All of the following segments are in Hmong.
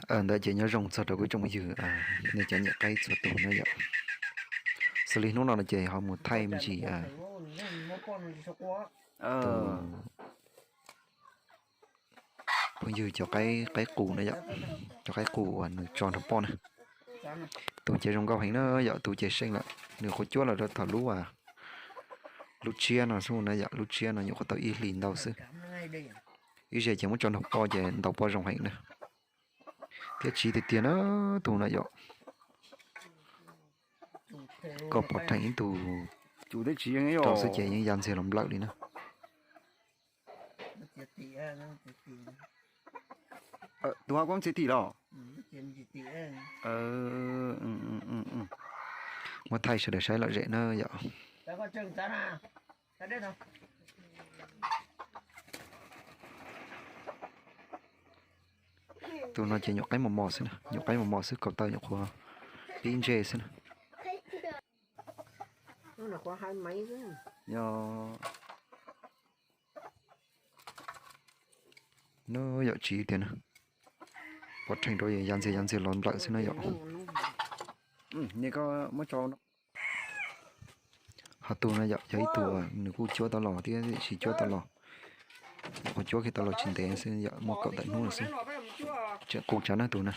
Ntawd ces nyob zoo txog rau kuv tsoom ywg, nej cov nyiam qaib txhua tus na yom. Xws li hnub no no ces ho mus thaij me ntsis tus phooj ywg cov qaib qus na yom, cov qaib qus uas nws tso nrog poj na. Tus ces zoo nkauj heev na yom, tus ces seej lawm, nws qhuav cuab los rau thaum lub, lub tsiab no xwb na yom, lub tsiab no nyuam qhuav tau ib hlis ntau xwb. Ib zaug ces muab tso nrog poj ces ntaus poj zoo heev na. Thiab tsiv tiag tiag na, tus no yom. Koj pom rheem ib tug rau xwb ces yeej ya ntxiag los nplawm li na. Tus ho kuj txiav tim los? Muab thaij sawv daws saib lom zem na yom. Tus no ces nyuam qaib mos mos xwb na, nyuam qaib mos mos xwb, kaus taw nyuam qhuav pib ntsej xwb na. Nws yom tsiv tiag na. Pov rhees rau ya ntxiag ya ntxiag los nplawm xwb na yom. Ho tus no yom yog ib tug nws kuj cuab tau los thiab, tsis cuab tau los, qhuav cuab kiag tau los tsis ntev xwb yom, muaj kaum tawm hnub xwb. Tseem qus tsav na tus na.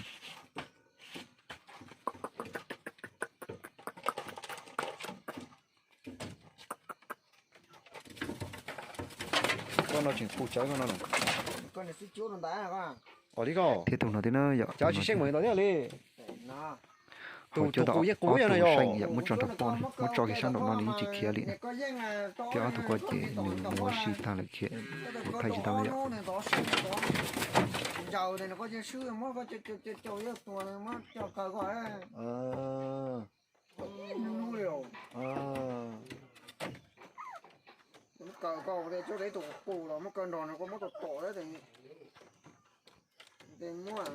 Koj no tseem qus tsav koj no na. Thiab tus no thiab na yom, tus no thiab. Tus qus yeej qus yog no yom, muab tso nrog poj na, muab tso kiag sab nraum no nws yeej tsis khiav li. Thiab ob tug ko ces nws mus ua si tag lawm khiav, kuv thaij tsis tau na yom. Muab kaw koj, tsuas tau ib tug qus los muab kaw nrog no koj muab tom tom, muab